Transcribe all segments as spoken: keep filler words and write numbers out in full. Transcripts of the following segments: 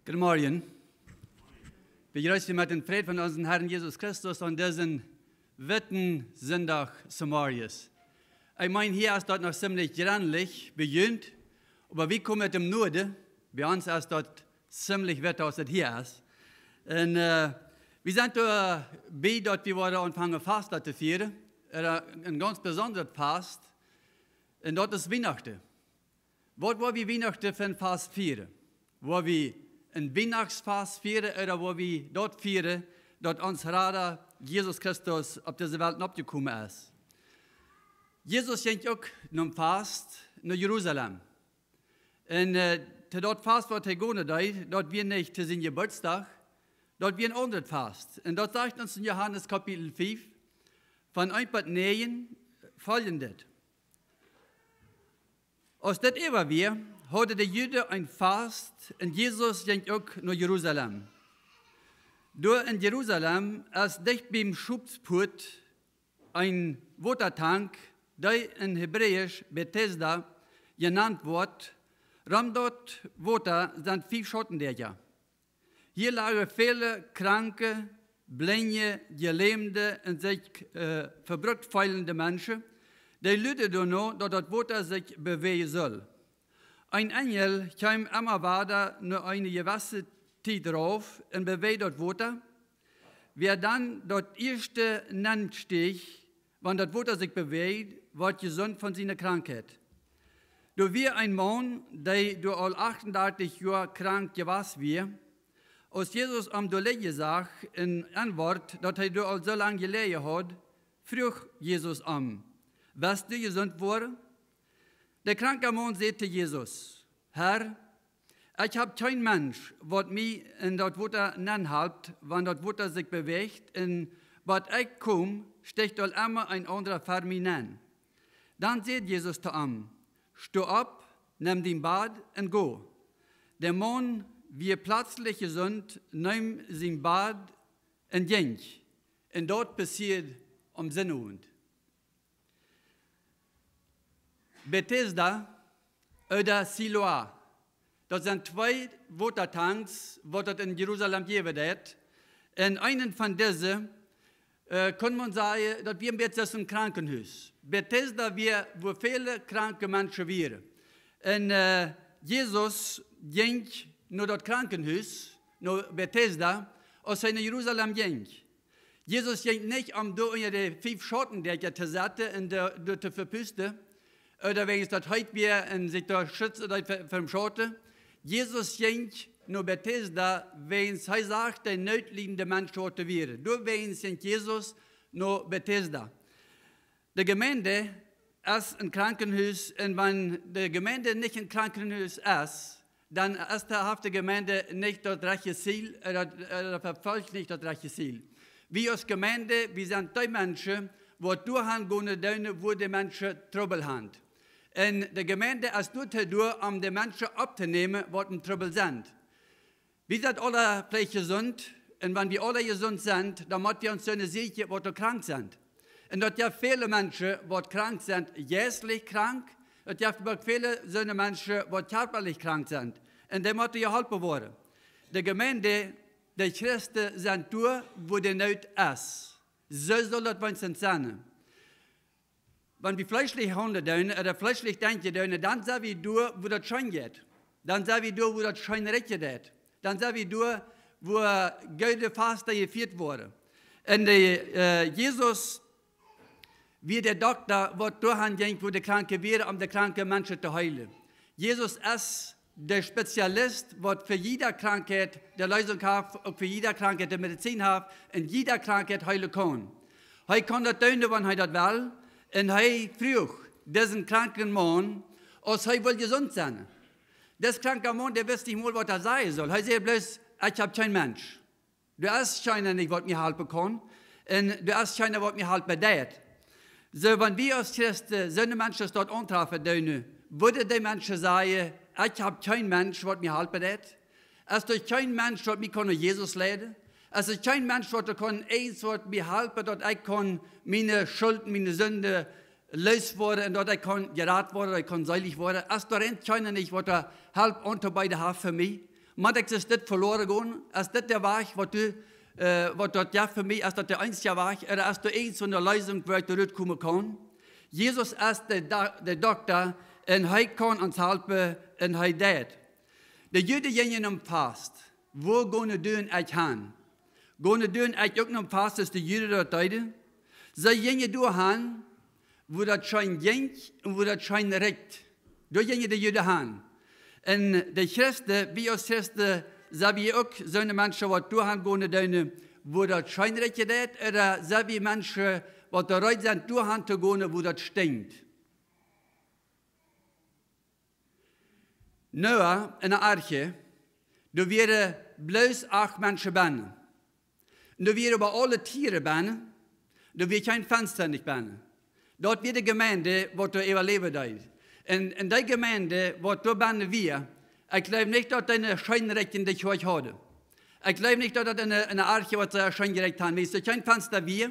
Guten Morgen. Wie jreessen met dän Fräd von onsen Harn Jesus Christus aun disen witten Sindach zemorjes. Ekj meen, hia es daut noch ziemlich jrennlich bejunt, oba wie komen ut dän Nuaden. Bie ons es daut ziemlich witt, aus et hia es. Un, äh, wie sent doabie, daut wie woaren aunfangen Fast to fieren. Äh, een gaunz besondret Fast. Un daut es Wienachten. Waut woa wie Wienachten fa een Fast fieren? Woa wie een Wienachtsfast fieren ooda woa wie daut fieren, daut ons Rada Jesus Christus opp dise Welt noppjekomen es? Jesus jinkj uk nom Fast no Jerusalem. Un, äh, to daut Fast, waut hee gonen deed, daut wia nich to sienen Jeburtsdach, daut wia een aundret Fast. Un daut sajcht ons en Johanes Kapitel fief, von eent bat näajen, foljendet. Aus dit äwa wia, hauden de Juden een Fast un Jesus jinkj uk no Jerusalem. Doa en Jerusalem es dicht biem Schopspuat een Wotatank, dee en Hebräisch Betesda jenant woat. Rom daut Wota sent fief Schottendäakja. Hia lagen väle Kranke, Blinje, Jelämde un sikj, äh, vebrukt feelende Menschen, dee luaden doano, daut daut Wota sikj bewäajen sull. Een Enjel kjeem emma wada no eene jewesse Tiet rauf un bewäajd daut Wota. Wäa dan daut ieeschte nenn stieech, wan daut Wota sikj bewäajd, woat jesunt von siene Krankheit. Doa wia een Maun, dee doa aul achtundartich Joa krank jewast wia. Aus Jesus am doa lidjen sach un enwort, daut hee doa aul soo lang jeläajen haud, fruach Jesus am: "West du jesunt woaren?" De kranka Maun säd to Jesus: "Herr, ekj hab kjeen Mensch, waut mie en daut Wota nenn halpt, wan daut Wota sikj bewäacht, un bat ekj kom, stiecht aul emma een aundra ver mie nenn." Dan säd Jesus to am: "Sto opp, nemm dien Bad un go." De Maun wia plazlich jesunt, neem sien Bad un jinkj. Un daut passieed aum Sinnowent. Betesda ooda Siloa. Daut sent twee Wotatanks, waut daut en Jerusalem jäwen deed. Un eenen von dise, äh, kunn maun sajen, daut wia een bät soo aus een Krankenhus. Betesda wia, wua väle kranke Menschen wieren. Un, äh, Jesus jinkj no daut Krankenhus, no Betesda, aus hee no Jerusalem jinkj. Jesus jinkj nich om doa unja de fief Schottendäakja to sitten un doa, doa to vepusten, ooda wäajens daut heet wia un sikj doa schutzen deed ver, ver dän Schotten. Jesus jinkj no Betesda, wäajens hee sach de nootliedende Menschen, waut doa wieren. Doawäajens jinkj Jesus no Betesda. De Jemeent es een Krankenhus, un wan de Jemeent nich een Krankenhus es, dan es de, haft de Jemeent nich daut rajchte Ziel, äh, daut, äh, daut vefolcht nich daut rajchte Ziel. Wie aus Jemeent, wie sent dee Menschen, waut doahan gonen doonen, wua de Menschen Trubbel haben. Un de Jemeent es doatoo doa, om de Menschen opptonämen, waut en Trubbel sent. Wie sent aula veleicht jesunt, un wan wie aula jesunt sent, dan mott wie ons soone sieekjen, waut doa krank sent. Un daut jeft väle Menschen, waut krank sent, jeistlich krank. Daut jeft oba uk väle soone Menschen, waut kjarpalich krank sent. Un dee motten jeholpen woaren. De Jemeent, de Christen sent doa, wua de Noot es. Soo saul daut weens sennen. Wan wie fleeschlich haundlen doonen, ooda fleeschlich denkjen doonen, dan sent wie doa, wua daut scheen jeit. Dan sent wie doa, wua daut scheen rikjen deit. Dan sent wie doa, wua goode Fasten jefieet woaren. Un de, äh, Jesus wia de Dokta, waut doahan jinkj, wua de Kranke wieren, om de kranke Menschen to heelen. Jesus es de Spezialist, waut fa jiede Krankheit de Leesunk haft, uk fa jiede Krankheit de Medizin haft, un jiede Krankheit heelen kaun. Hee kaun daut doonen, wan hee daut well, un hee fruach disen kranken Maun, aus hee wull jesunt sennen. Dis kranka Maun, dee wist nich mol, waut hee sajen sull. Hee säd bloos: "Ekj hab kjeen Mensch. Doa es kjeena nich, waut mie halpen kaun. Un doa es kjeena, waut mie halpen deit." Soo, wan wie aus Christen soone Menschen daut auntrafen doonen, wudden dee Menschen sajen: "Ekj hab kjeen Mensch, waut mie halpen deit. Es doa kjeen Mensch, waut mie kaun no Jesus leiden? Es doa kjeen Mensch, waut doa kaun eens waut mie halpen, daut ekj kaun miene Schult, miene Sind loos woaren un daut ekj kaun jerat woaren, daut ekj kaun seelich woaren? Es doa eent kjeena nich, waut doa Help auntobeeden haft fa mie?" Mott ekj soo dit veloaren gonen? Es dit de Wajch, waut du, äh, waut daut jeft fa mie? Es daut de eensje Wajch? Ooda es doa irjent soone Leesunk, woo ekj doa rutkomen kaun? Jesus es de, Do-, de Dokta, un hee kaun ons halpen, un hee deit. De Juden jinjen nom Fast. Wua gonen du un ekj han? Gonen du un ekj uk nom Fast, aus de Juden daut deeden? See jinjen doa han, wua daut scheen jinkj un wua daut scheen rikjt. Doa jinjen de Juden han. Un de Christen, wie aus Christen, sent wie uk soone Menschen, waut doa han gonen doonen, wua daut scheen rikjen deit, ooda sent wie Menschen, waut doa reed sent, doa han to gonen, wua daut stinkjt? Noah enne Arche, doa wieren bloos acht Menschen bennen. Un doa wieren oba aule Tieren bennen, doa wia kjeen Fensta nich bennen. Daut wia de Jemeent, waut doa äwaläwen deed. Un, un dee Jemeent, waut doa bennen wia, ekj jleew nich, daut dee eene scheenrikjende Kjoakj hauden. Ekj jleew nich, daut daut enne, enne Arche waut see scheen jerikjt hauden. Wiels doa kjeen Fensta wia,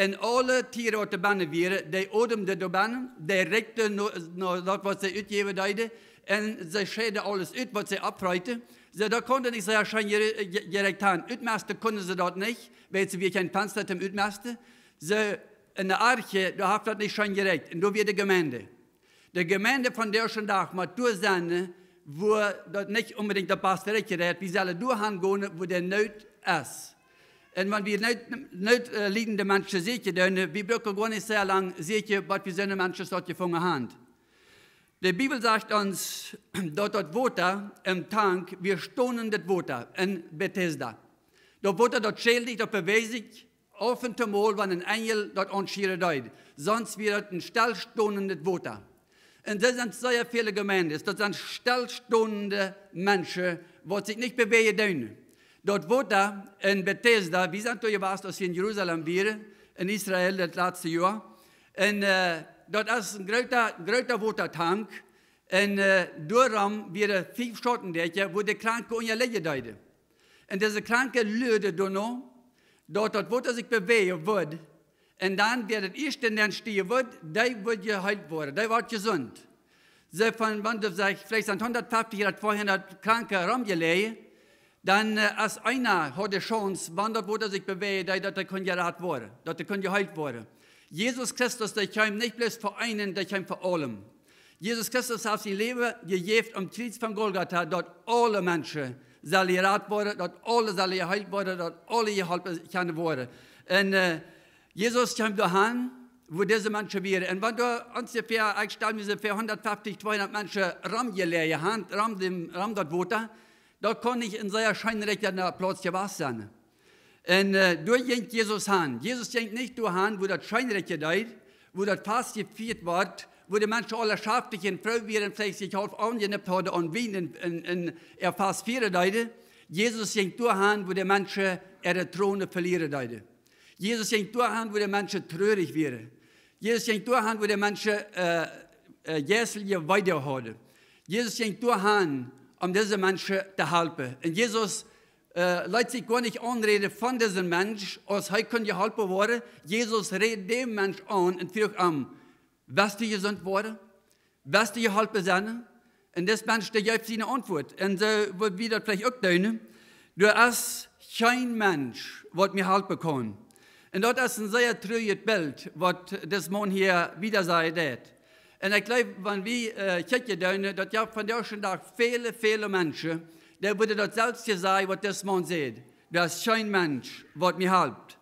un aule Tieren, waut doa bennen wieren, dee odemden doa bennen, dee rikjten no, no daut, waut see utjäwen deeden, un see scheeden aules ut, waut see oppfreeten. See, daut kunn nich sea scheen jere-, je-, jerikjt haben. Utmesten kunnen see daut nich, wiels doa wia kjeen Fensta toom utmesten. See, enne Arche, doa haft daut nich scheen jerikjt. Un doa wia de Jemeent. De Jemeent vondoag dän Dach mott doa sennen, wua daut nich onbedinjt daut baste rikjt es. Wie sellen doa han gonen, wua de Noot es. Un wan wie Noot, Noot, äh, liedende Menschen sieekjen, dan, äh, wie brucken goa nich sea lang sieekjen, waut wie soone Menschen doa jefungen haben. De Bibel sajcht ons, daut daut Wota em Tank wia stonendet Wota en Betesda. Daut Wota, daut schält nich, daut bewäacht sikj auf un to mol, wan een Enjel daut aunschieren deed. Sonst wia daut een stellstonendet Wota. Un doa sent sea väle Jemeenten, daut sent stellstonende Menschen, waut sikj nich bewäajen doonen. Daut Wota en Betesda, wie sent doa jewast, aus wie en Jerusalem wieren, en Israel, daut latste Joa. Un, äh, daut es een groota, groota Wotatank. Un, äh, doarom wieren fief Schautendäakja, wua de Kranke unja lijen deeden. Un dise Kranke luaden doano, daut daut Wota sikj bewäajen wudd. Un dan, wäa daut ieeschte nenn stiejen wudd, dee wudd jeheelt woaren, dee woat jesunt. See von, wan doa veleicht sent hundatfeftich ooda tweehundat Kranke romjeläajen, dan, äh, aus eena haud de Chance, wan daut Wota sikj bewäajen deed, daut hee kunn jerat woaren, daut hee kunn jeheelt woaren. Jesus Christus, dee kjeem nich bloos fa eenen, dee kjeem fa aulem. Jesus Christus haft sien Läwen jejäft aum Kjriez von Golgatha, daut aule Menschen sellen jerat woaren, daut aule sellen jeheelt woaren, daut aule jeholpen kjennen woaren. Un, äh, Jesus kjeem doa han, wua dise Menschen wieren. Un wan doa onjefäa, ekj stal mie soo väa, hundatfeftich, tweehundat Menschen romjeläajen haben, rom däm, rom daut Wota, daut kunn nich een sea scheenrikjenda Plauz jewast sennen. Un, äh, doa jinkj Jesus han. Jesus jinkj nich doa han, wua daut scheenrikjen deed, wua daut Fast jefieet wort, wua de Menschen aule schaftich un froo wieren, veleicht sikj haulf aunjenippt hauden aun Wien un, un, un äa Fast fieren deeden. Jesus jinkj doa han, wua de Menschen äare Tronen velieren deeden. Jesus jinkj doa han, wua de Menschen trurich wieren. Jesus jinkj doa han, wua de Menschen, äh, äh, jeistelje Weedoag hauden. Jesus jinkj doa han, om dise Menschen to halpen. Un Jesus, äh, leet sikj goa nich aunräden von disen Mensch, aus hee kunn jeholpen woaren. Jesus räd dän Mensch aun un fruach am: "West du jesunt woaren? West du jeholpen sennen?" Un dis Mensch, dee jeef siene Auntwuat. Un soo wudd wie daut veleicht uk doonen. Doa es kjeen Mensch, waut mie halpen kaun. Un daut es een sea truajet Bilt, waut dis Maun hia wieda sajen deed. Un ekj jleew, wan wie, äh, kjikjen doonen, daut jeft vondoag dän Dach väle, väle Menschen, dee wudden daut selfst sajen, waut dis Maun sajcht. Doa es kjeen Mensch, waut mie halpt.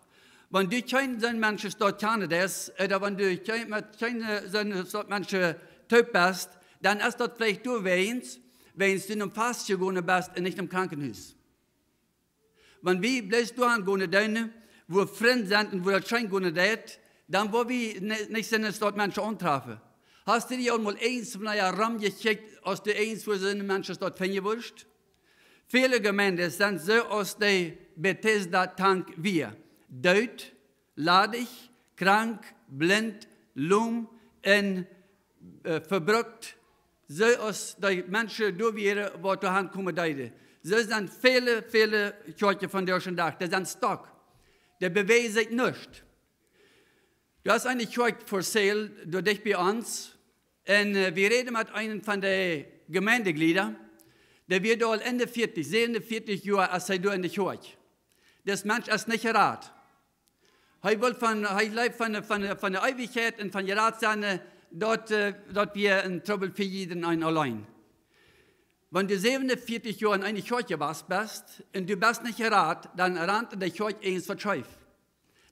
Wan du kjeen soon Mensch doa kjanen deist, ooda wan du kjeen, met kjeene soon Sort Menschen toop best, dan es daut veleicht doawäajen, wäajen du nom Fast jegonen best un nich nom Krankenhus. Wan wie bloos doa han gonen doonen, wua Frind sent un wua daut scheen gonen deit, dan woa wie ni-, nich soone Sort Menschen aunträfen. Hast du die aul mol irjentwua romjekjikjt, aus du irjentwua soone Menschen doa finjen wurscht? Väle Jemeenten sent soo aus de Betesda Tank wia. Doot, ladich, krank, blint, lom un, äh, vebrukt. Soo aus de Menschen doa wieren, waut doa han komen deeden. Soo sent väle, väle Kjoakjen vondoag dän Dach. Dee sent stock. Dee bewäajen sikj nich. Doa es eene Kjoakj for sale, doa dicht bie ons. Un, äh, wie räden met eenen von de Jemeentejlieda. Dee wia doa aul Enj vieetich, säwen vieetich Joa, aus hee doa enne Kjoakj. Dis Mensch es nich jerat. Hee well von, hee leeft von, von, von de Eewichkjeit un von jerat sennen, daut, äh, daut wia een Trubbel fa jieda eenen auleen. Wan du säwen vieetich Joa en eene Kjoakj jewast best un du best nich jerat, dan rant enne Kjoakj irjentwaut scheef.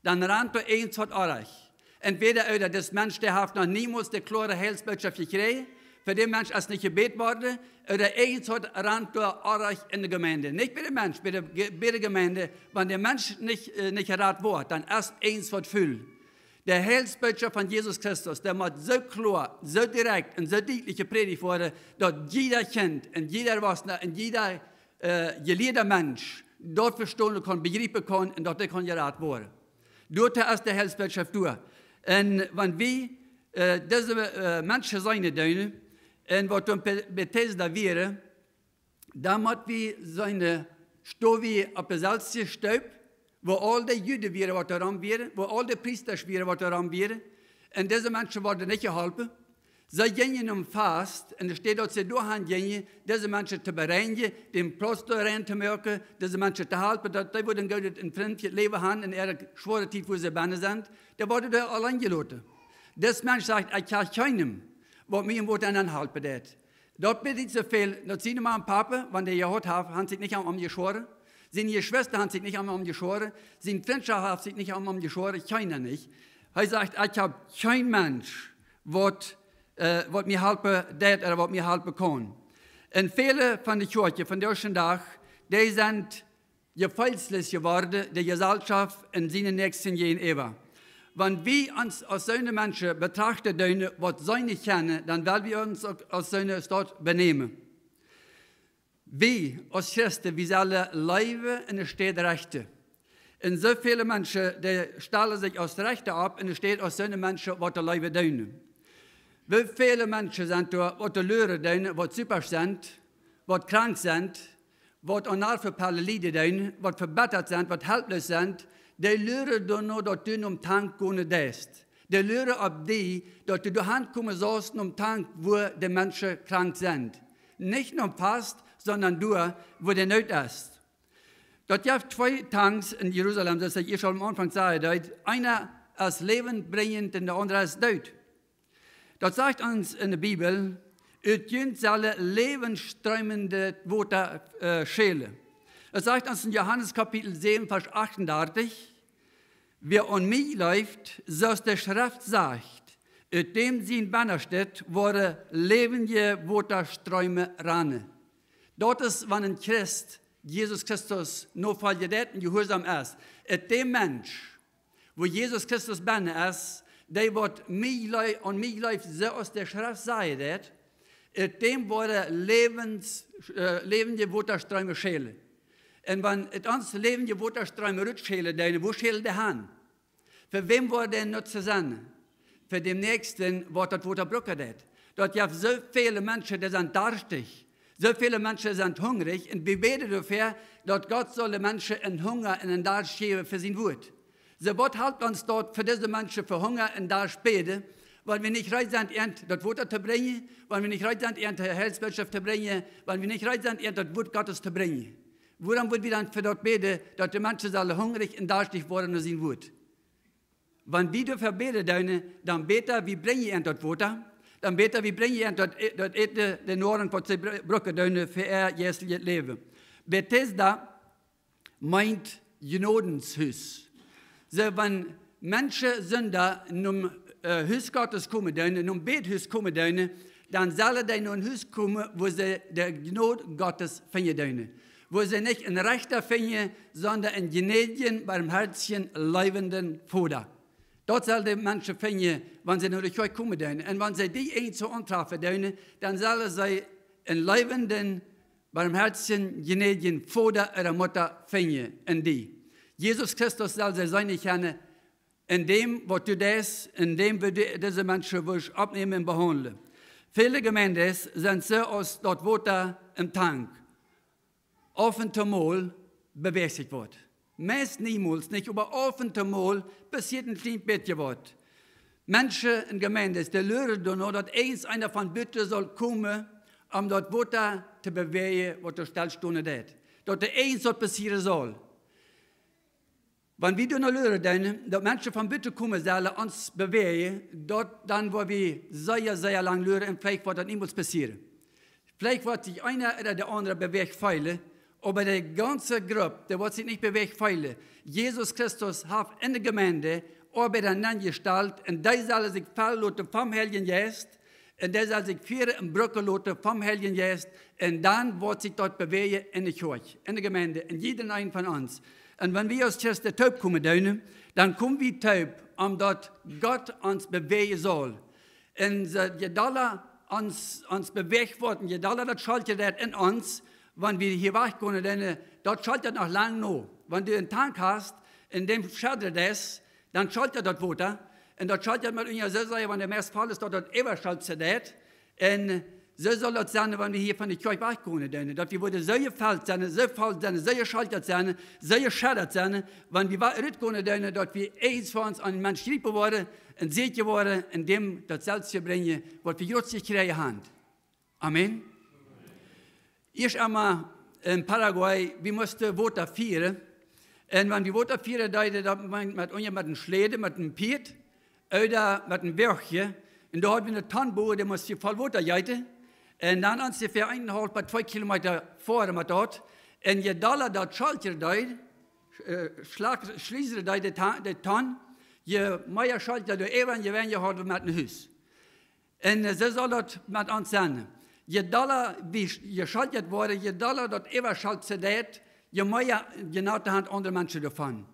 Dan rant doa irjentwaut orrajcht. Entwäda ooda dis Mensch, dee haft noch niemols de kloare Heilsbootschoft jekjräajen, fa dän Mensch es nich jebät worden, ooda irjentwaut rant doa orrajcht enne Jemeent. Nich bie dän Mensch, bie de Ge-, bie de Jemeent. Wan de Mensch nich, äh, nich jerat woat, dan es irjentwaut ful. De Heilsbootschoft von Jesus Christus, dee mott soo kloa, soo direkt un soo dietlich jeprädicht woaren, daut jieda Kjint un jieda Erwachsena un jieda, äh, jelieeda Mensch daut vestonen kaun, bejriepen kaun un daut dee kaun jerat woaren. Doatoo es de Heilsbootschoft doa. Un wan wie, äh, dise, äh, Menschen seenen doonen, un waut doa en Be-, Betesda wieren, dan mott wie seenen, äh, stonen wie opp de selwje Stoop, wua aul de Juden wieren, waut doa rom wieren, wua aul de Priesta wieren, waut doa rom wieren. Un dise Menschen worden nich jeholpen. See jinjen om Fast, un doa steit, daut see doahan jinjen, dise Menschen to bereinjen, dän Plauz doa rein to moaken, dise Menschen to halpen, daut dee wudden een goodet un frintlichet Läwen haben en äare schwoare Tiet, wua see bennen sent. Dee worden doa auleen jeloten. Dis Mensch sajcht: "Ekj hab kjeenen, waut mie irjentwaut aunhalpen deit." Daut bediet soo väl, daut siene Mame un Pape, wan dee jehaut haft, haben sikj nich om am jeschoaren. Siene Jeschwista haben sikj nich om am jeschoaren. Siene Frintschoft haft sikj nich om am jeschoaren, kjeena nich. Hee sajcht: "Ekj hab kjeen Mensch, waut, äh, waut mie halpen deit ooda waut mie halpen kaun." Un väle von de Kjoakjen vondoag dän Dach, dee sent jefeelsloos jeworden, de Jesellschoft un sienen Näakjsten jäajenäwa. Wan wie ons aus soone Menschen betrachten doonen, waut see nich kjennen, dan well wie ons uk aus soone Sort benämen. Wie aus Christen, wie sellen leewen un de Städ rechten. Un soo väle Menschen, dee stalen sikj aus Rechta opp un de Städ aus soone Menschen, waut de Leew doonen. Woo väle Menschen sent doa, waut de Lüre doonen, waut Süpasch sent, waut krank sent, waut aun Narvenpellen lieden doonen, waut vebittat sent, waut helploos sent, dee lüren doano, daut du nom Tank gonen deist. Dee lüren opp die, daut du doahan komen saust nom Tank, wua de Menschen krank sent. Nich nom Fast, sonda doa, wua de Noot es. Daut jeft twee Tanks en Jerusalem, soo aus ekj ieescht aul aum Aunfank säd, daut eena es läwenbrinjent un de aundra es doot. Daut sajcht ons en de Bibel: "Ut junt sellen Läwensstroomen daut Wota, äh, schälen." Daut sajcht ons en Johanes Kapitel säwen, Varsch achtundartich: "Wäa aun mie jleeft, soo aus de Schreft sajcht, ut däm sien Bennastet woaren läwendje Wotastroomen rannen." Daut es, wan een Christ Jesus Christus nofoljen deit un jehuarsom es. Ut däm Mensch, wua Jesus Christus bennen es, dee waut mie jle-, aun mie jleeft, soo aus de Schreft sajcht daut, ut däm woaren Läwens-, äh, läwendje Wotastroomen schälen. Un wan ut ons läwendje Wotastroomen rutschälen doonen, wua schälen dee han? Fa wäm woat daut nu to sennen? Fa dän Näakjsten, waut daut Wota brucken deit. Daut jeft soo väle Menschen, dee sent darstich. Soo väle Menschen sent hungrich. Un wie bäden doafäa, daut Gott saul de Menschen een Hunga un een Darscht jäwen fa sien Wuat. Soo, waut halpt ons daut, fa dise Menschen fa Hunga un Darscht bäden, wan wie nich reed sent, an daut Wota to brinjen, wan wie nich reed sent, an de Heilsbootschoft to brinjen, wan wie nich reed sent, an daut Wuat Gottes to brinjen? Wuarom woa wie dan fa daut bäden, daut de Menschen sellen hungrich un darschtich woaren no sien Wuat? Wan wie doafäa bäden doonen, dan bäta wie brinjen an daut Wota, dan bäta wie brinjen an daut, daut Äten, de Noarunk, waut see br-, brucken doonen fa äa jeistlichet Läwen. Betesda meent Jnodehus. Soo, wan Menschen Sinda nom, äh, Hus Gottes komen doonen, nom Bädhus komen doonen, dan sellen dee no een Hus komen, wua see de Jnod Gottes finjen doonen. Wua see nich een Rechta finjen, sonda een jnädjen, barmhoatjen, leewenden Voda. Daut sellen de Menschen finjen, wan see no de Kjoakj komen doonen. Un wan see die eent soo auntrafen doonen, dan sellen see een leewenden, barmhoatjen, jnädjen Voda ooda Mutta finjen en die. Jesus Christus sellen see seenen kjennen en däm, waut du deist, en däm, woo du dise Menschen woascht oppnämen un behaundlen. Väle Jemeenden sent soo aus daut Wota em Tank. Auf un too mol bewäacht sikj waut. Meist niemols nich, oba auf un too mol passieet een kjlien bät waut. Menschen un Jemeenden, dee lüren doano, daut irjent eena von buten saul komen, om daut Wota to bewäajen, waut doa stell stonen deit. Daut doa irjent waut passieren saul. Wan wie doa no luaren doonen, daut Menschen von buten komen sellen, ons bewäajen, daut, dan woa wie sea, sea lang luaren un veleicht woat daut niemols passieren. Veleicht woat sikj eena ooda de aundra bewäacht feelen, oba de gaunze Grupp, dee woat sikj nich bewäacht feelen. Jesus Christus haft enne Jemeent Oabeida nenjestalt, un dee sellen sikj fellen loten vom Heiljen Jeist, un dee sellen sikj fieren un brucken loten vom Heiljen Jeist, un dan woat sikj daut bewäajen enne Kjoakj, enne Jemeent, en jieda eena von ons. Un wan wie aus Christen toopkomen doonen, dan komen wie toop, om daut Gott ons bewäajen saul. Un soo, je dolla ons, ons bewäacht woat, un je dolla daut Schalkje deit en ons, wan wie hia wajchgonen, dan, äh, daut Schalkje noch lang no. Wan du een Tank hast, en däm schedren deist, dan schalkjt daut Wota. Un daut schalkjt met unja soo sea, wan de meist voll es, daut daut äwaschalkjen deit. Un soo saul daut sennen, wan wie hia von de Kjoakj wajchgonen doonen. Daut wie woaren soo jefelt sennen, soo voll sennen, soo jeschalkjt sennen, soo jescheddat sennen, wan wie wa-, rutgonen doonen, daut wie eent fa ons aun een Mensch jriepen woaren, un secha woaren, un däm daut selfst brinjen, waut wie jrods jekjräajen haben. Amen. Ieescht emol en Paraguay, wie musten Wota fieren. Un wan wie Wota fieren deeden, daut meent met unja met een Schläden, met een Pieet, ooda met een Wäakjtje. Un doa haud wie eene Tonn bowen, dee must wie voll Wota jeeten. Un dan onjefäa eenenhaulf bat twee Kilometa foaren met daut. Un je dolla daut schalkjen deed, äh, schlak-, schliesren deed de Ta-, de Tonn, je mea schalkjt doa äwa un je weinja haud wie met no Hus. Un, äh, soo saul daut met ons sennen. Je dolla wie sch-, jeschalkjt woaren, je dolla daut äwaschalkjen deit, je mea Jnod haben aundre Menschen doavon.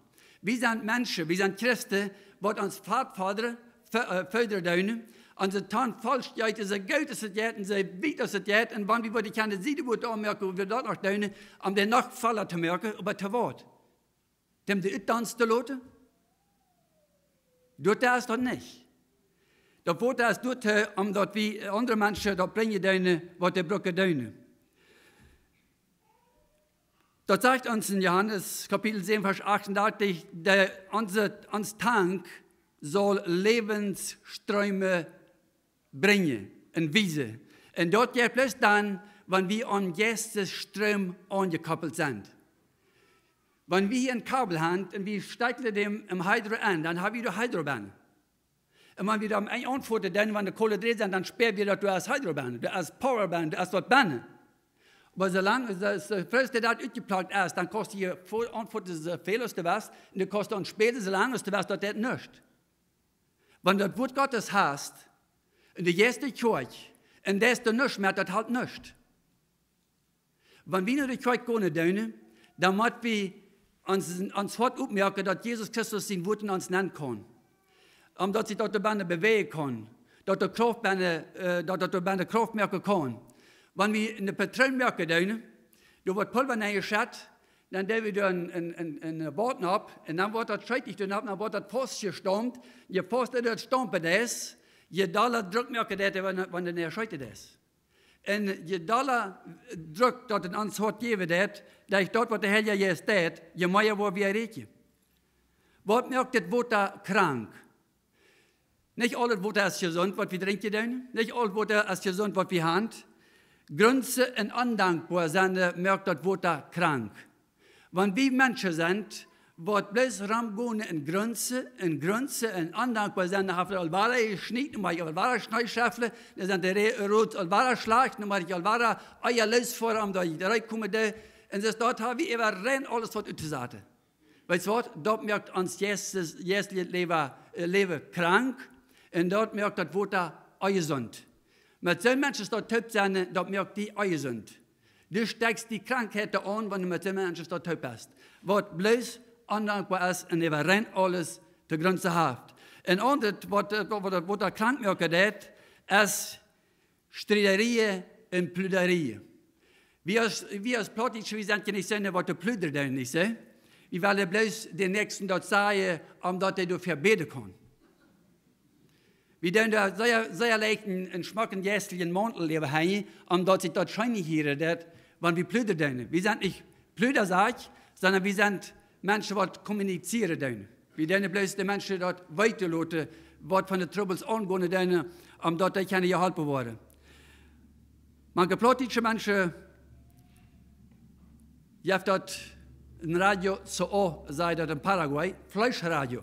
Wie sent Menschen, wie sent Christen, waut ons Vatvoda fo-, äh, fodren doonen, onse Tonn voll jeeten, soo goot aus et jeit un soo wiet aus et jeit, un wan wie woaren kjennen, see de Wota aunmoaken, woo wie daut noch doonen, om dee noch volla to moaken, oba to waut? Däm dee utdanzen to loten? Doatoo es daut nich. Daut Wota es doatoo, om daut wie aundre Menschen daut brinjen doonen, waut dee brucken doonen. Daut sajcht ons en Johanes Kapitel säwen, Varsch achtundartich, de, onse, ons Tank saul Läwensstroomen brinjen un wiesen. Un daut jeit bloos dan, wan wie aun Jeistesstroom aunjekoppelt sent. Wan wie een Kabel haben un wie stekjen däm em Hydro aun, dan hab wie doa Hydro bennen. Un wan wie dan een aunfoten, dan, wan de Kolen dree sent, dan späa wie daut doa es Hydro bennen, doa es Power bennen, doa es waut bennen. Oba soo lang aus daut, daut Frost daut utjeplagt es, dan kaust du hia aunfoten soo väl aus du west, un du kaust dan spälen soo lang aus du west, daut deit nuscht. Wan daut Wort Gottes hast, un de Jeist de Kjoakj, un daut es doa nuscht mea, daut halpt nuscht. Wan wie no de Kjoakj gonen doonen, dan mott wie ons, ons Hoat opmoaken, daut Jesus Christus sien Wort en ons nenn kaun. Om daut sikj daut doa bennen bewäajen kaun, daut doa Krauft bennen, äh, daut, daut doa bennen Krauft moaken kaun. Wan wie een Patroon moaken doonen, doa woat Pulva nenjeschett, dan doo wie doa een, een, een, een Waut opp, un dan woat daut scheetich doa opp, dan woat daut faustjestampt. Je fausta daut stampen es, je dolla Druck moaken deit, wan, wan daut scheeten es. Un je dolla Druck daut en ons Hoat jäwen deit, derch daut waut de Heilja Jeist deit, je mea woa wie erreichen. Waut moakt daut Wota krank? Nich aul daut Wota es jesunt, waut wie drinkjen doonen. Nich aul daut Wota es jesunt, waut wie haben. Grunzen un ondankboa sennen, äh, moakt daut Wota krank. Wan wie Menschen sent, waut bloos romgonen un grunzen un grunzen un ondankboa sennen, dan haft et aul wada jeschniet, dan mott ekj aul wada Schnee schefflen, dan sent de Re-, Roads aul wada schlajcht, dan mott ekj aul wada Eia loosfoaren, om daut ekj rutkomen doo. Un soo daut hab wie äwa rein aules waut uttosaten. Weetst waut? Daut moakt ons Jeistes-, jeistlichet Läwen, äh, Läwen krank. Un daut moakt daut Wota onjesunt. Met soone Menschen daut toop sennen, daut moakt die onjesunt. Du stekjst die Krankheiten aun, wan du met soone Menschen daut toop best. Waut bloos ondankboa es un äwa rein aules to grunzen haft. Un aundret, waut, äh, waut, waut daut Wota krank moaken deit, es Striederien un Pluderien. Wie aus, wie aus Plautdietsche, wie sent je nich soone, waut to pludren doonen, nich soo? Wie wellen bloos dän Näakjsten daut sajen, om daut hee doafäa bäden kaun. Wie doonen doa sea, sea leicht een, een schmocken jeistlichen Mauntel äwa han, om daut sikj daut scheen hieren deit, wan wie pludren doonen. Wie sent nich Pludersaak, sonda wie sent Menschen, waut kommunizieren doonen. Wie doonen bloos de Menschen daut weeten loten, waut von de Trubbels aungonen doonen, om daut dee kjennen jeholpen woaren. Mank Plautdietsche Menschen, Jeft daut een Radio So'o, sajcht daut en Paraguay, Fleeschradio.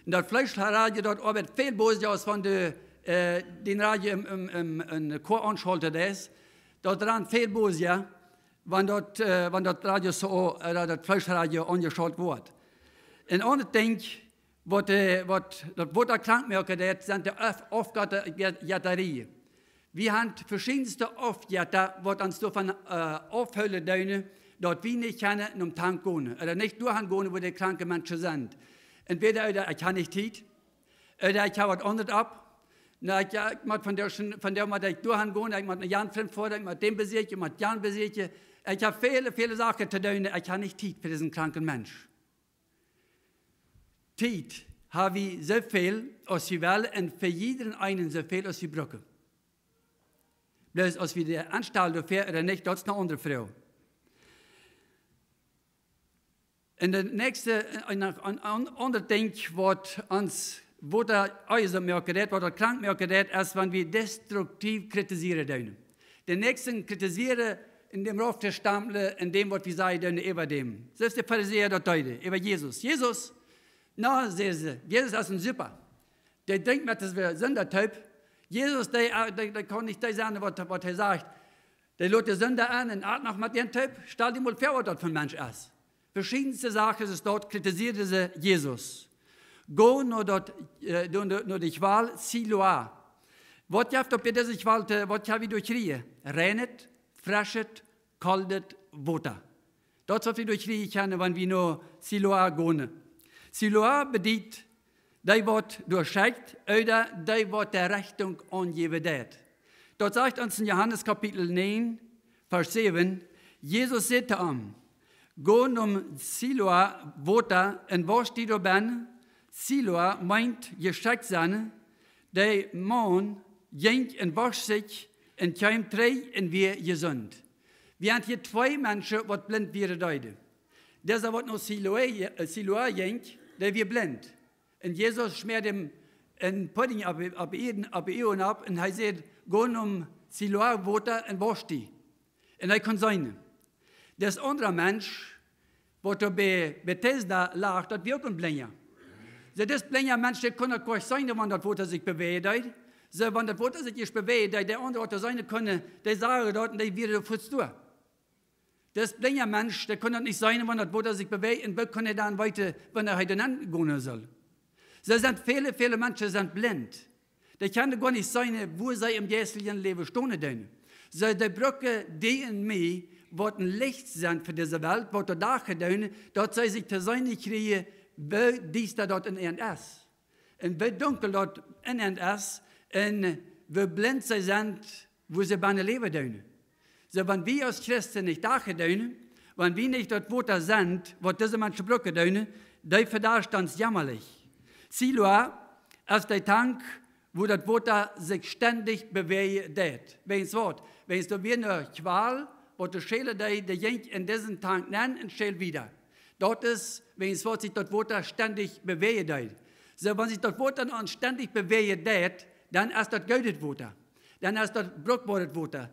Un daut Fleeschradio, daut oabeit väl bäta aus wan du äh, dän Radio em, em, em, em Koa aunschalten deist. Daut rant väl bäta, wan daut, äh, wan daut Radio So'o, äh, daut Fleeschradio aunjeschalt woat. Een aundret Dinkj, waut, äh, waut daut Wota krank moaken deit, sent de Auf-, Aufjettarie. Wie haben veschiedenste Aufjetta, waut ons doavon äh, aufhoolen doonen, daut wie nich kjennen nom Tank gonen, ooda nich doahan gonen, wua de kranke Menschen sent. Entweder, ooda ekj hab nich Tiet, ooda ekj hab waut aundret opp. Na, ekj, ekj mott von dee, von dee mott ekj doahan gonen, ekj mott no jan Frint foaren, ekj mott dän besieekjen, ekj mott jan besieekjen. Ekj hab väle, väle Sachen to doonen, ekj hab nich Tiet fa disen kranken Mensch. Tiet hab wie soo väl aus wie wellen un fa jiedren eenen soo väl aus wie brucken. Bloos aus wie dee aunstalen doafäa ooda nich, daut es eene aundre Froag. Un daut näakjste, äh, een, een, een aundret Dinkj, waut ons Wota eisen moaken deit, waut daut krank moaken deit, es, wan wie destruktiv kritisieren doonen. Dän Näakjsten kritisieren, en däm rauf to stampeln, en däm, waut wie sajen doonen, äwa däm. Soo aus de Farisäa daut deeden, äwa Jesus. Jesus, na, säden see, Jesus es een Siepa. Dee drinkjt met de Sinda toop. Jesus, dee, äh, dee, dee kaun nich dee sennen, waut, waut hee sajcht. Dee lot de Sinda aun un at noch met dän toop. Stal die mol väa, waut daut fa een Mensch es. Veschiedenste Sachen es daut, kritisieren see Jesus. Go no daut, äh, no, no, no de Kjwal Siloa. Waut jeft daut bie dise Kjwal, äh, waut jeft daut doa? Reinet, freschet, koldet Wota. Daut es waut wie doa kjrieen kjennen, wan wie no Siloa gonen. Siloa bediet, dee waut doa schekjt, ooda dee waut de Rechtunk aunjäwen deit. Daut sajcht ons en Johanes Kapitel näajen, Varsch säwen, Jesus säd to am: Go nom Siloa Wota un wausch die doabennen. Siloa meent jeschekjt sennen. De Maun jinkj un wausch sikj un kjeem trigj un wia jesunt. Wie haben hia twee Menschen, waut blint wieren deeden. Dise, waut no Siloa, äh, Siloa jinkj, dee wia blint. Un Jesus schmäad am een Pudding opp, opp de Uagen, opp de Uagen opp un hee säd: Go nom Siloa Wota un wausch die. Un hee kunn seenen. Dis aundra Mensch, waut doa bie Betesda lach, daut wia uk een Blinja. Soo, dis blinja Mensch, dee kunn daut goanich seenen, wan daut Wota sikj bewäajen deed. Soo, wan daut Wota sikj ieescht bewäajen deed, dee aundre, waut doa seenen kunnen, dee sagen daut un dee wieren doa fuaz doa. Dis blinja Mensch, dee kunn daut nich seenen, wan daut Wota sikj bewäajen, un woo kunn hee dan weeten, wanea hee doa nenn gonen sull? Soo sent väle, väle Menschen sent blint. Dee kjennen goanich seenen, wua see em jeisteljen Läwen stonen doonen. Soo, dee brucken die un mie, waut een Licht sent fa dise Welt, waut doa Dach doonen, daut see sikj to seenen kjrieen, woo diesta daut en an es. Un woo dunkel daut en an es, un woo blint see sent, wua see bennen läwen doonen. Soo, wan wie aus Christen nich Dach doonen, wan wie nich daut Wota sent, waut dise Menschen brucken doonen, dee vedarwen ons jämmalich. Siloa es de Tank, wua daut Wota sikj stendich bewäajen deit. Wäajens waut? Wäajens doa wia eene Kjwal, waut doa schälen deed, dee jinkj en disen Tank nenn un schäld wieda. Daut es, wäajens waut sikj daut Wota stendich bewäajen deed. Soo, wan sikj daut Wota dan stendich bewäajen deit, dan es daut goodet Wota. Dan es daut brukboaret Wota.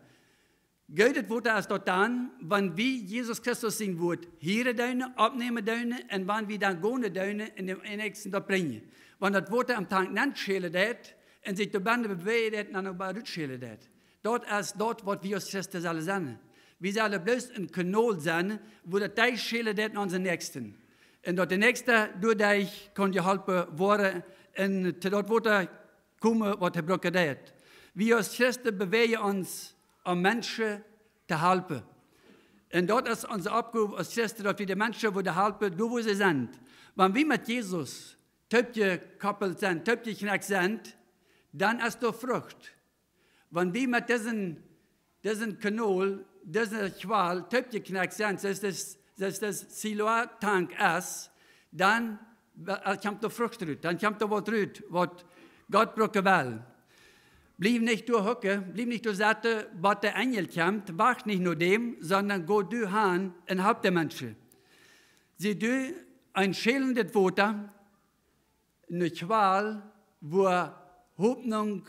Goodet Wota es daut dan, wan wie Jesus Christus sien Wuat hieren doonen, oppnämen doonen, un wan wie dan gonen doonen un däm Näakjsten daut brinjen. Wan daut Wota em Tank nenn schälen deit un sikj doa bennen bewäajen deit un dan uk wada rut schälen deit. Daut es daut, waut wie aus Christen sellen sennen. Wie sellen bloos een Kanol sennen, wua daut dee schälen deit no onsen Näakjsten. Un daut de Näakjsta doaderch kaun jeholpen woaren un to daut Wota komen, waut hee brucken deit. Wie aus Christen bewäajen ons, om Menschen to halpen. Un daut es onse Oppgow aus Christen, daut wie de Menschen wellen halpen, doa wua see sent. Wan wie met Jesus toopjekoppelt sent, toopjekjnekjt sent, dan es doa Frucht. Wan wie met disen, disen Kanol, dise Kjwal toopjekjnekjt sent, soo aus dis, soo aus dis Siloa Tank es, dan be-, äh, kjemt doa Frucht rut, dan kjemt doa waut rut, waut Gott brucken well. Bliew nich doa hucken, bliew nich doa sitten, waut de Enjel kjemt, wacht nich no däm, sonda go du han un halp de Menschen. Sie du een schälendet Wota, eene Kjwal, wua Hopninj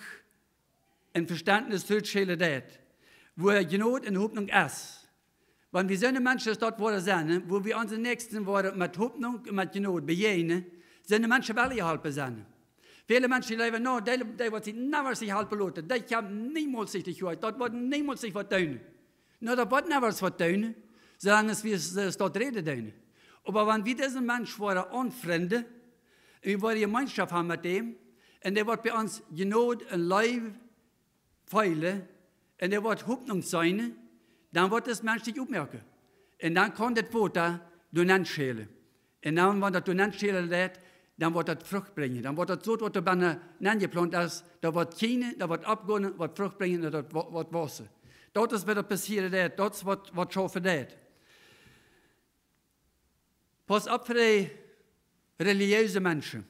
un Vestentnis rut schälen deit, wua Jnod un Hopninj es, Wan wie soone Menschen daut woaren sennen, wua wie onse Näakjsten woaren met Hopninj un met Jnod bejäajnen, soone Menschen wellen jeholpen sennen. Väle Menschen jleewen, no, dee, dee woat sikj niemols nich halpen loten, dee kjemt niemols nich derch, daut woat niemols nich waut doonen. No, daut woat niemols waut doonen, soo lang aus wie s-, s-, daut räden doonen. Oba wan wie disen Mensch woaren aunfrinden, wie woaren Jemeenschoft haben met däm, un dee woat bie ons Jnod un Leew feelen, un dee woat Hopninj seenen, dan woat dis Mensch sikj oppmoaken. Un dan kaun daut Wota doa nenn schälen. Un dan, wan daut doa nenn schälen deit, dan woat daut Frucht brinjen. Dan woat daut Sot, waut doa bennen nenjeplaunt es, daut woat kjiemen, daut woat oppgonen, woat Frucht brinjen, daut woat, woat wausen. Daut es, waut doa passieren deit, daut es, waut, waut schaufen deit. Pauss opp fa dee relijeese Menschen.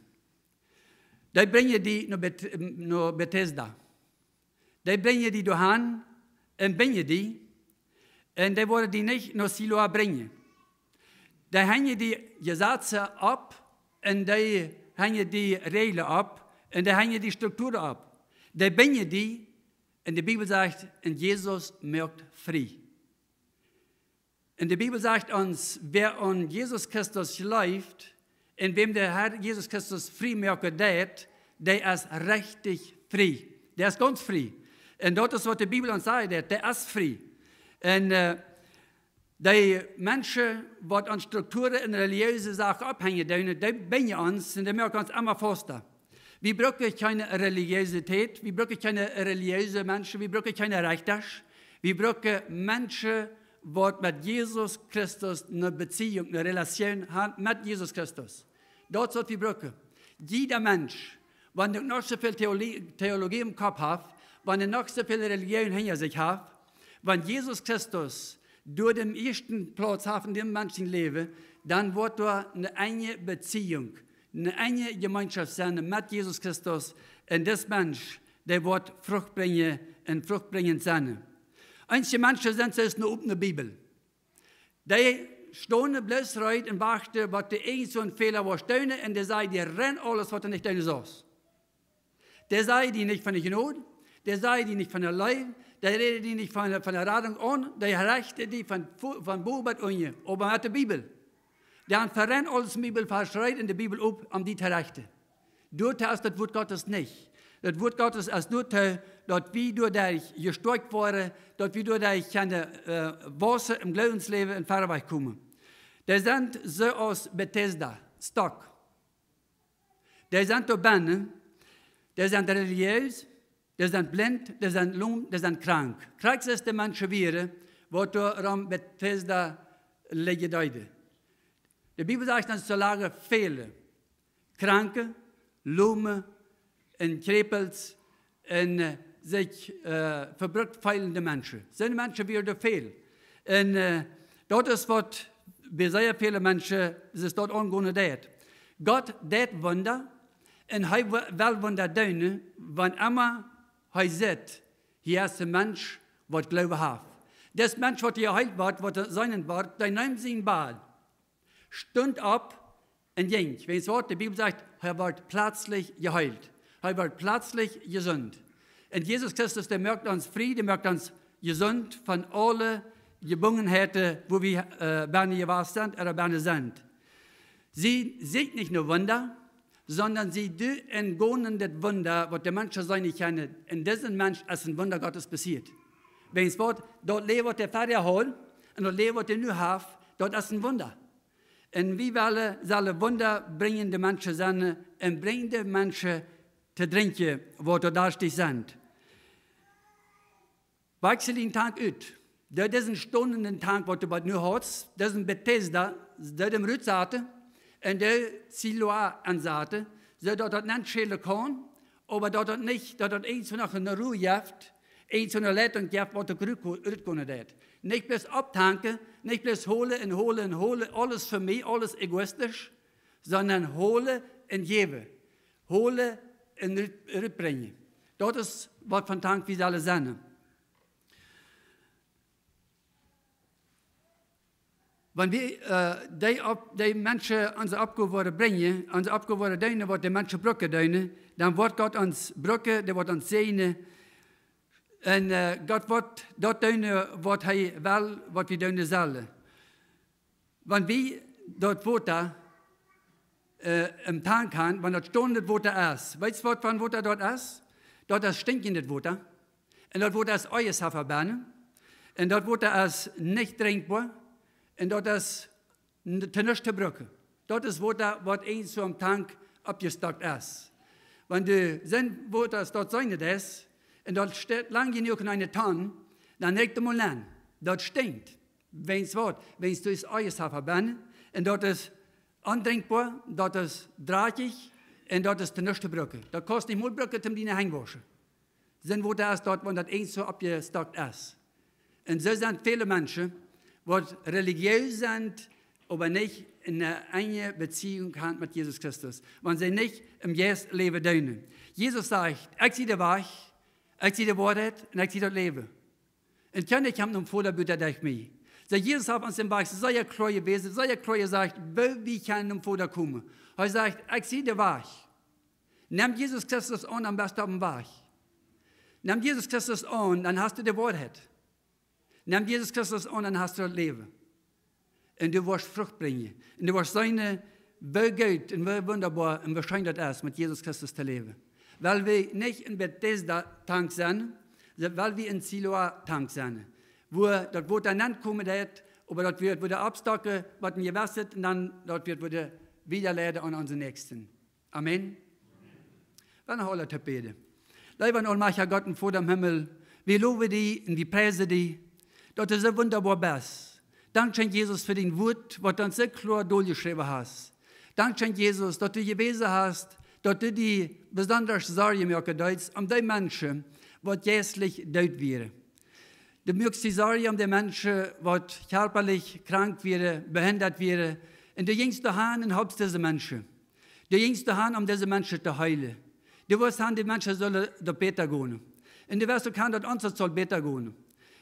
Dee brinjen die no Bet-, no Betesda. Dee brinjen die doahan un binjen die. Un dee woaren die nich no Siloa brinjen. Dee henjen die Jesazen opp un dee henjen die Räajlen opp un dee henjen die Strukturen opp. Dee binjen die, un de Bibel sajcht, un Jesus moakt frie. Un de Bibel sajcht ons, wäa aun Jesus Christus jleeft, un wäm de Herr Jesus Christus frie moaken deit, dee es rechtich frie. Dee es gaunz frie. Un daut es, waut de Bibel ons sajcht, dee, dee es frie. Un, äh, dee Menschen, waut aun Strukturen un relijeese Sachen opphenjen doonen, dee binjen ons un dee moaken ons emma fausta. Wie brucken kjeene Relijiosität, wie brucken kjeene relijeese Menschen, wie brucken kjeene Rechta. Wie brucken Menschen, waut met Jesus Christus eene Beziehung, eene Relation haben met Jesus Christus. Daut es, waut wie brucken. Jieda Mensch, wan hee noch soo väl Theologie, Theologie em Kopp haft, wan hee noch soo väl Relijoon hinja sikj haft, wan Jesus Christus doa dän ieeschten Plauz haft en däm Mensch sien Läwen, dan woat doa eene enje Beziehung, eene enje Jemeenschoft sennen met Jesus Christus. Un dis Mensch, dee woat Frucht brinjen un fruchtbrinjent sennen. Eenje Menschen sent selfst no opp ne Bibel. Dee stonen bloos reed un wachten, waut dee irjent soon Fäla woat doonen, un dee sajen die ren aules, waut du nich doonen saust. Dee sajen die nich von de Jnod, dee sajen die nich von de Leew, dee räden die nich von, von de Radunk aun, dee rechten die von, von bowen bat unjen, oba met de Bibel. Dan fa ren aules Bibelvarsch reed un de Bibel opp, om die to rechten. Doatoo es daut Wuat Gottes nich. Daut Wuat Gottes es doatoo, daut wie doaderch jestoakjt woaren, daut wie doaderch kjennen, äh, wausen em Gloowensläwen un wieda komen. Dee sent soo aus Betesda, Stock. Dee sent doa bennen, dee sent relijees, dee sent blint, dee sent lom, dee sent krank. Krakjt soo aus de Menschen wieren, waut doa rom Betesda lijen deeden. De Bibel sajcht ons, doa lagen väle Kranke, Lome un Kjräpels un, äh, sikj, äh, vebrukt feelende Menschen. Soone Menschen wieren doa väl. Un, äh, daut es, waut bie sea väle Menschen sikj daut aungonen deit. Gott deit Wunda, un hee w-, well Wunda doonen, wan emma hee sitt, hia es een Mensch, waut Gloowen haft. Dis Mensch, waut jeheelt woat, waut seenen woat, dee neem sien Bad, stunt opp un jinkj. Wäajens waut? De Bibel sajcht, hee woat pletslich jeheelt. Hee woat pletslich jesunt. Un Jesus Christus, dee moakt ons frie, dee moakt ons jesunt von aule Jebungenheiten, wua wie, äh, bennen jewast sent ooda bennen sent. See sent nich no Wunda, sonda see doonen gonen daut Wunda, waut de Menschen seenen kjennen. Un disen Mensch es een Wunda Gottes passieet. Wäajens waut? Daut Läwen, waut hee verhäa haud, un daut Läwen, waut hee nu haft, daut es een Wunda. Un wie wellen, sellen Wunda brinjen de Menschen sennen un brinjen de Menschen to drinkjen, waut doa darstich sent. Wajchsel dän Tank ut. Doo disen stonenden Tank, waut du bat nu hast, disen Betesda, doo dän rutsaten un doo Siloa aunsaten, soo daut daut nich schälen kaun, oba daut daut nich, daut daut irjentwua noch eene Rua jeft, irjent soone Leitunk jeft, waut uk rutko-, rutkomen deit. Nich bloos opptanken, nich bloos holen un holen un holen, aules fa mie, aules egoistisch, sonda holen un jäwen. Holen un rut-, rutbrinjen. Daut es, waut fa een Tank wie sellen sennen. Wan wie, äh, dee Opp-, dee Menschen onse Oppgow woaren brinjen, onse Oppgow woaren doonen, waut de Menschen brucken doonen, dan woat Gott ons brucken, dee woat ons säajnen, Un Gott woat daut doonen, waut hee well, waut wie doonen sellen. Wan wie daut Wota em Tank han, wan daut stonendet Wota es, weetst waut fa Wota daut es? Daut es stinkjendet Wota. Un daut Wota es Iesafa bennen. Un daut Wota es nich drinkjboa. Un daut es to nuscht to brucken. Daut es Wota, waut eent soo em Tank oppjestockt es. Wan du sent Wota es daut seendet es, un daut steit lang jenuach en eene Tonn, dan rikjt et mol aun. Daut stinkjt. Weens waut? Weens doa es Iesafa bennen. Un daut es ondrinkjboa, daut es drakjich, un daut es to nuscht to brucken. Daut kaust nich mol brucken toom diene Henj wauschen. Sent Wota es daut, wan daut eent soo oppjestockt es. Un soo sent väle Menschen, waut relijees sent, oba nich ne enje Beziehunk han met Jesus Christus, wan see nich em Jeist läwen doonen. Jesus sajcht: Ekj sie de Wajch, ekj sie de Woarheit un ekj sie daut Läwen. Un kjeena kjemt nom Voda buta derch mie. Soo, Jesus haft ons dän Wajch sea kloa jewäsen, sea kloa jesajcht, woo wie kjennen nom Voda komen. Hee sajcht: Ekj sie de Wajch. Nem Jesus Christus aun, dan best du oppem Wajch. Nem Jesus Christus aun, dan hast du de Woarheit. Nem Jesus Christus aun, dan hast du daut Läwen. Un du woascht Frucht brinjen. Un du woascht seenen, woo goot un woo wundaboa un woo scheen daut es, met Jesus Christus to läwen. Well wie nich en Betesda Tank sennen, well wie en Siloa Tank sennen, wua daut Wota nenkomen deit, oba daut wie daut wudden oppstocken, waut en jewesset, un dan daut wie daut wudden wiedaleiden aun onse Näakjsten. Amen. Well wie noch aula toop bäden. Leewa un aulmajchtja Gott un Voda em Himmel, wie lowen die un wie priesen die, daut du soo wundaboa best. Dankscheen, Jesus, fa dien Wuat, waut du ons soo kloa doljeschräwen hast. Dankscheen, Jesus, daut du jewäsen hast, daut du die besonda Sorjen moaken deist om dee Menschen, waut jeistlich doot wieren. Du muakst die Sorjen om dee Menschen, waut kjarpalich krank wieren, behindat wieren. Un du jinjst doa han un holpst dise Menschen. Du jinjst doa han om dise Menschen to heelen. Du wist han, dee Menschen sullen daut bäta gonen. Un du wist uk han, daut ons daut saul bäta gonen.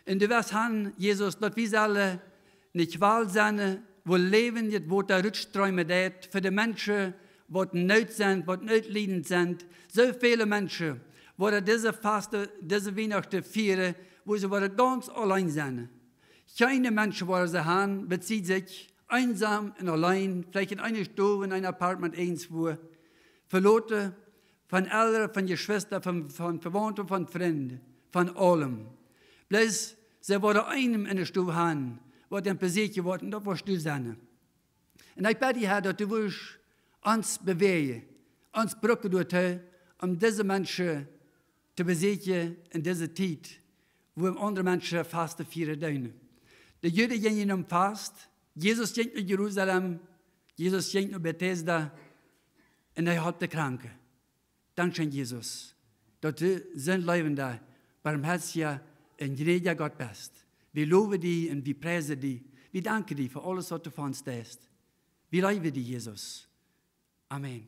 Un du wist han, Jesus, daut wie sellen ne Kjwal sennen, wua läwenjet Wota rutstreemen deit fa dee Menschen, waut en Noot sent, waut nootliedent sent. Soo väle Menschen, waut dise Fasten, dise Wienachten fieren, wua see woaren gaunz auleen sennen. Kjeene Menschen woaren see han, bie sikj, eensom un auleen, veleicht en eene Stow, en een Apartment, irjentwua. Veloten von Elren, von Jeschwista, von, von Vewaunte, von Frind, von aulem. Bloos see woaren eenen en de Stow han, waut an bie sikj woat, un daut woascht du sennen. Un ekj bäd die, Herr, daut du wurscht ons bewäajen, ons brucken doatoo, om dise Menschen to besieekjen en dise Tiet, wua aundre Menschen Fasten fieren doonen. De Juden jinjen no Fast, Jesus jinkj no Jerusalem, Jesus jinkj no Betesda un hee heeld de Kranke. Dankscheen, Jesus, daut du soon leewenda, barmhoatja un jnädja Gott best. Wie lowen die un wie priesen die. Wie danken die fa aules, waut du fa ons deist. Wie leewen die, Jesus. Amen.